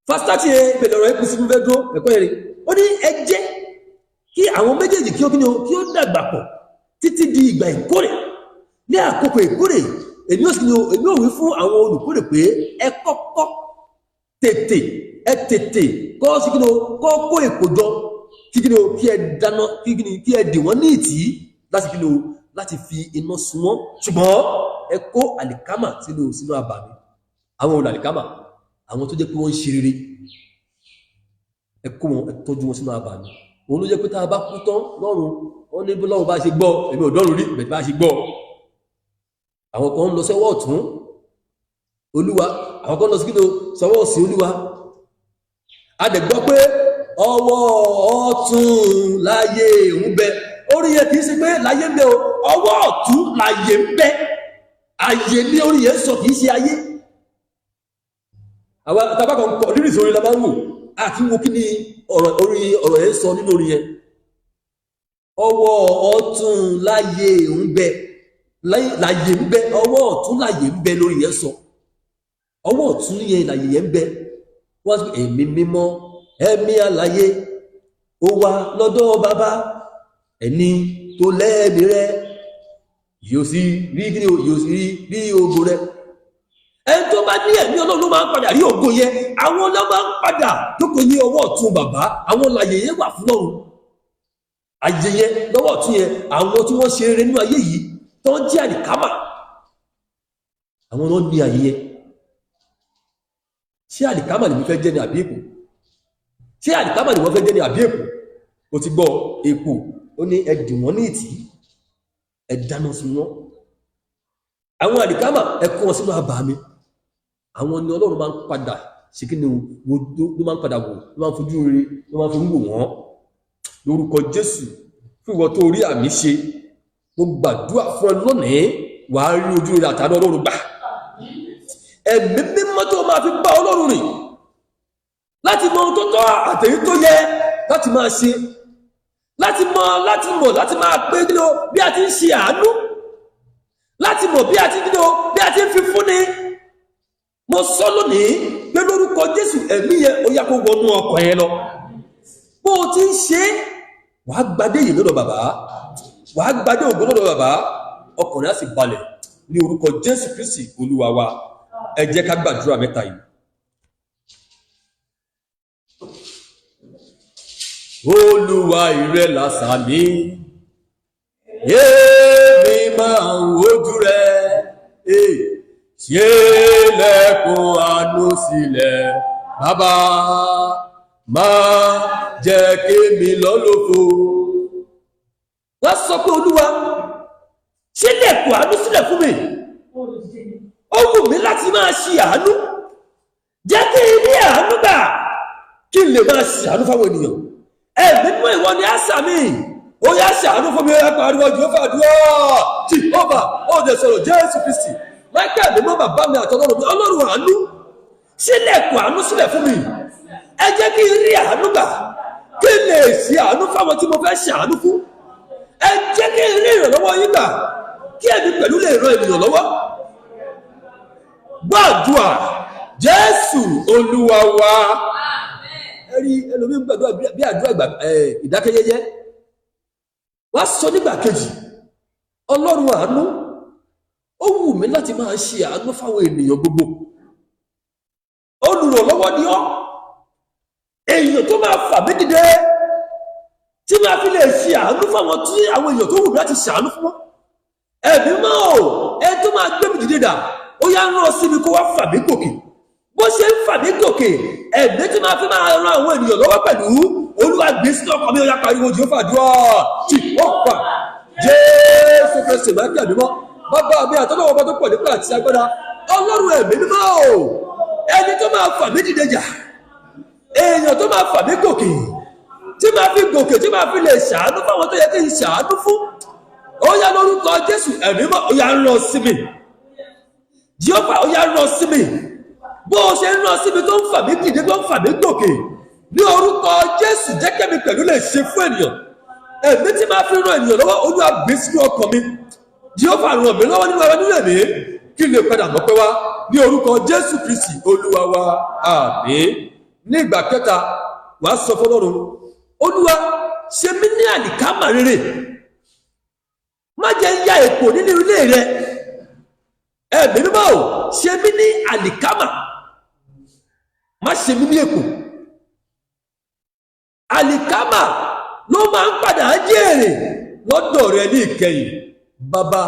verse 30 yẹn, ìpele ọ̀rọ̀ ẹ̀kú sí fún fẹ́ dúró ẹ̀kọ́ yẹn ni. Ó ní ẹ jẹ́ kí àwọn méjèèjì kí ó kí ni o kí ó dàgbà pọ̀ títí di ìgbà ìkórè. Ní àkókò ìkórè, èmi ó sì ní, èmi ò wí fún àwọn olùkórè pé ẹ kọ́kọ́ tètè, ẹ tètè kọ́ sí kí ni o, kọ́ kó èpò jọ, kí kí ni o, kí ẹ dáná, kí kí ni, kí ẹ dì wọ́n ní ìtì láti kí ni o, láti fi iná sun wọ́n, ṣùgbọ́n ẹ kó àlìkámà sínú abà mi. Àwọn olù àlìkámà, àwọn tó jẹ́ pé wọ́n ń ṣe rere, ẹ kó wọn, ẹ tọ́jú wọn sínú abà mi. Òun ló jẹ́ pé tá a bá kú tán lọ́run, wọ́n ní bí lọ́run bá ṣe gbọ́, èmi ò dọ́run rí bẹ̀tẹ̀ bá ṣe gbọ́. Àwọn kan ń lọ sẹ́wọ́ ọ̀tún Olúwa, àwọn kan lọ sí kí ni o, sọ́wọ́ òsì Olúwa. A dẹ̀ gbọ́ pé ọwọ́ ọ̀tún láyé ń bẹ. Orí yẹn kì í ṣe pé láyé ń bẹ o, ọwọ́ ọ̀tún láyé ń bẹ. Ayé ní orí yẹn sọ, kì í ṣe ayé. Àwọn tabakọ̀ ń kọ rírì sórí la máa ń wò àti wo kí ni ọ̀rọ̀ orí ọ̀rọ̀ yẹn sọ nínú orí yẹn. Ọwọ́ ọ̀tún láyé ń bẹ, láyé ń bẹ, ọwọ́ ọ̀tún láyé ń bẹ lórí yẹn sọ. Ọwọ́ ọ̀tún yẹn láyé yẹn ń bẹ. Wọ́n sọ ẹ̀mí mímọ́, ẹ̀mí alààyè, ó wà lọ́dọ̀ bàbá. Ẹni tó lẹ́ẹ̀mí rẹ yóò sì rí kí ni o, yóò sì rí ògo rẹ. Ẹni tó bá ní ẹ̀mí Ọlọ́run ló máa ń padà rí ògo yẹn. Àwọn ló máa ń padà jókòó ní ọwọ́ ọ̀tún bàbá. Àwọn láyé yẹn wà fún lọ́run. Ayé yẹn lọ́wọ́ ọ̀tún yẹn, àwọn tí wọ́n ṣe rere nínú ayé yìí tó ń jẹ́ àlìkámà, àwọn náà ní ayé yẹn. Ṣé àlìkámà lèmi fẹ́ jẹ́ ní àbí èpò? Ṣé àlìkámà ni wọ́n fẹ́ jẹ́ ní àbí èpò? O ti gbọ́ èpò, ó ní ẹ dì wọ́n ní ìtì, ẹ dáná sun wọ́n. Àwọn àlìkámà, ẹ kó wọn sínú abà mi. Àwọn ni Ọlọ́run máa ń padà ṣe kí ni wo, ló máa ń padà wò, ló máa ń fojú rere, ló máa ń fi ń wò wọ́n. Lórúkọ Jésù, fún ìwọ tó rí àmì ṣe, mo gbàdúrà fún ẹ lónìí, wàá rí ojú rere àtàánú Ọlọ́run gbà. Ẹ̀mí mímọ́ tó máa fi bá Ọlọ́run rìn láti mọ ohun tó tọ́ àtèyí tó yẹ láti máa ṣe, láti mọ, láti mọ̀, láti máa pé kí ló bí a ti ń ṣe àánú, láti mọ̀ bí a ti kí ló bí a ti ń fi fúnni, mo sọ lónìí pé lórúkọ Jésù, ẹ̀mí yẹn ó yá kó wọnú ọkàn yẹn lọ. Bó o ti ń ṣe, wàá gbadé yìí lọ́dọ̀ bàbá, wàá gbadé ògo lọ́dọ̀ bàbá, ọkàn rẹ̀ á sì balẹ̀ ní orúkọ Jésù Kristi Olúwa wa. Ẹ jẹ́ ká gbàdúrà mẹ́ta yìí. Olúwa, ìrẹ làsà mi, èmi máa ń wojú rẹ. Ṣe lẹ́kùn àánú sílẹ̀, bàbá, máa jẹ́ kémi lọ lófo. Wọ́n sọ pé Olúwa, ṣílẹ̀kùn àánú sílẹ̀ fún mi. Ó wù mí láti máa ṣe àánú. Jẹ́ kí n ní àánú gbà, kí n lè máa ṣe àánú fáwọn ènìyàn. Ẹ̀mí mú, ìwọ ni àṣà mi, ó yá, ṣàánú fún mi. Ó yá, pariwo Jehova, àdúrà Jehova, ó dẹ̀ sọ̀rọ̀. Jésù Kristi, Michael mímọ́, bàbá mi àtọlọ́run mi, Ọlọ́run àánú, sílẹ̀kùn àánú sílẹ̀ fún mi. Ẹ jẹ́ kí n rí àánú gbà, kí n lè ṣe àánú fáwọn tí mo fẹ́ ṣàánú fún. Ẹ jẹ́ kí n rí ìrànlọ́wọ́ yín gbà, kí ẹ̀mí pẹ̀lú lè ran ènìyàn lọ́wọ́. Gbàdúrà, Jésù Olúwa wa. Ẹ rí ẹlòmíín gbàdúrà bí àdúrà ìdákẹ́jẹ́jẹ́. Wá sọ nígbà kejì, Ọlọ́run àánú, ó wù mí láti máa ṣe àánú fáwọn ènìyàn gbogbo. Olùrànlọ́wọ́ ni ọ́, èèyàn tó máa fà mí dìde tí máa fi lè ṣe àánú fáwọn tí àwọn èèyàn tó wù mí láti ṣàánú fún wọn. Ẹ̀mí mọ́ ò, ẹ tó máa gbé mi dìde dà, ó yá, rán sí mi kó wá fà mí gòkè. Bó ṣe ń fà mí gòkè, ẹ̀mí tí máa fi máa ran àwọn ènìyàn lọ́wọ́ pẹ̀lú, Olúwa gbé sínú ọkàn mi. Ó yá, pariwo Jèhófà, àdúrà tí ó pa. Jésù Kristi, máa kí ẹ̀mí mọ́, bàbá mi àtọ́lọ́wọ́ ọba tó pọ̀ nípa àti agbára, Ọlọ́run ẹ̀mí mímọ́ o, ẹni tó máa fà mí dìde jà, èèyàn tó máa fà mí gòkè, tí máa fi gòkè, tí máa fi lè ṣàánú fáwọn tó yẹ kí n ṣàánú fún, ó yá, lórúkọ Jésù, ẹ̀mí mọ́, ó yá, ń lọ sí mi. Jèhófà, ó yá, rán sí mi. Bó o ṣe ń rán sí mi, tó ń fà mí dìde, tó ń fà mí gòkè, ní orúkọ Jésù, jẹ́ kẹ́mi pẹ̀lú lè ṣe fún ènìyàn. Ẹ̀mí tí máa fi ran ènìyàn lọ́wọ́, Olúwa gbé sínú ọkàn mi. Jèhófà, ràn mí lọ́wọ́ nínú ara, nínú ẹ̀mí, kí n lè padà mọ́ pé wá ní orúkọ Jésù Kristi Olúwa wa, àmín. Ní ìgbà kẹta, wàá sọ fọ́lọ́run, Olúwa, ṣe mí ní àlìkámà rere, má jẹ́ ń ya èpò nínú ilé rẹ. Ẹ̀mí mímọ́ o, ṣe mí ní àlìkámà, má ṣe mí ní èpò. Àlìkámà ló máa ń padà jèrè lọ́dọ̀ rẹ ní ìkẹyìn. Bàbá,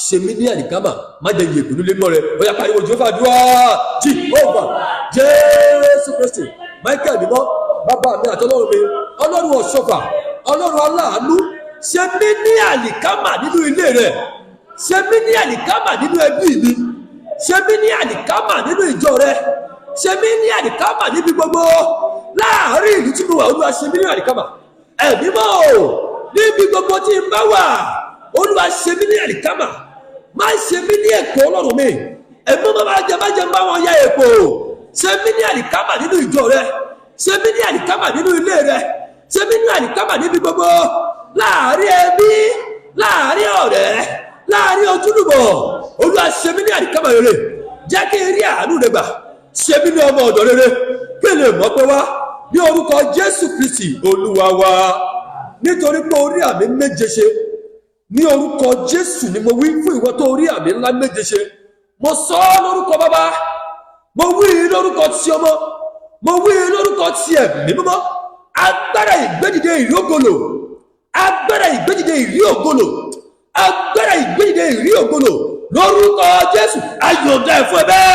ṣe mí ní àlìkámà, má jẹ́ yèpò nílé mọ́ rẹ. Ó yá, pariwo Jehova dúró. Jehova, Jésù Kristi, Michael mímọ́, bàbá mi àti Ọlọ́run mi, Ọlọ́run ọ̀ṣọ́fà, Ọlọ́run aláàánú, ṣe mí ní àlìkámà nínú ilé rẹ, ṣe mí ní àlìkámà nínú ẹbí mi, ṣe mí ní àlìkámà nínú ìjọ rẹ, ṣe mí ní àlìkámà níbi gbogbo láàárín ìlú tí mo wà. Olúwa, ṣe mí ní àlìkámà. Ẹ̀mí mọ́ o, níbi gbogbo tí n bá wà, Olúwa, ṣe mí ní àlìkámà, má ṣe mí ní èpò. Ọlọ́run mi, ẹ̀mí mọ́, máa jẹ, má jẹ bá wọn ya èpò. Ṣe mí ní àlìkámà nínú ìjọ rẹ, ṣe mí ní àlìkámà nínú ilé rẹ, ṣe mí ní àlìkámà níbi gbogbo láàárín ẹbí, láàárín ọ̀rẹ́, láàárín ojúlùmọ̀. Olúwa, ṣe mí ní àlìkámà rere, jẹ́ kí n rí àánú rẹ gbà. Ṣe mí ní ọmọ ọ̀dọ̀ rere, kí n lè mọ̀ pé wá ní orúkọ Jésù Kristi Olúwa wa. Nítorí pé orí àmì méje ṣe, ní orúkọ Jésù ni mo wí fún ìwọ tó rí àmì ńlá méje ṣe. Mo sọ ọ́ lórúkọ Bàbá, mo wí lórúkọ ti Ọmọ, mo wí lórúkọ ti Ẹ̀mí Mímọ́. Agbára ìgbédìde ìrí ògolo, agbára ìgbédìde ìrí ògolo, agbára ìgbédìde ìrí ògolo, lórúkọ Jésù, ayọ̀dá ẹ̀ fún ẹ bẹ́ẹ̀.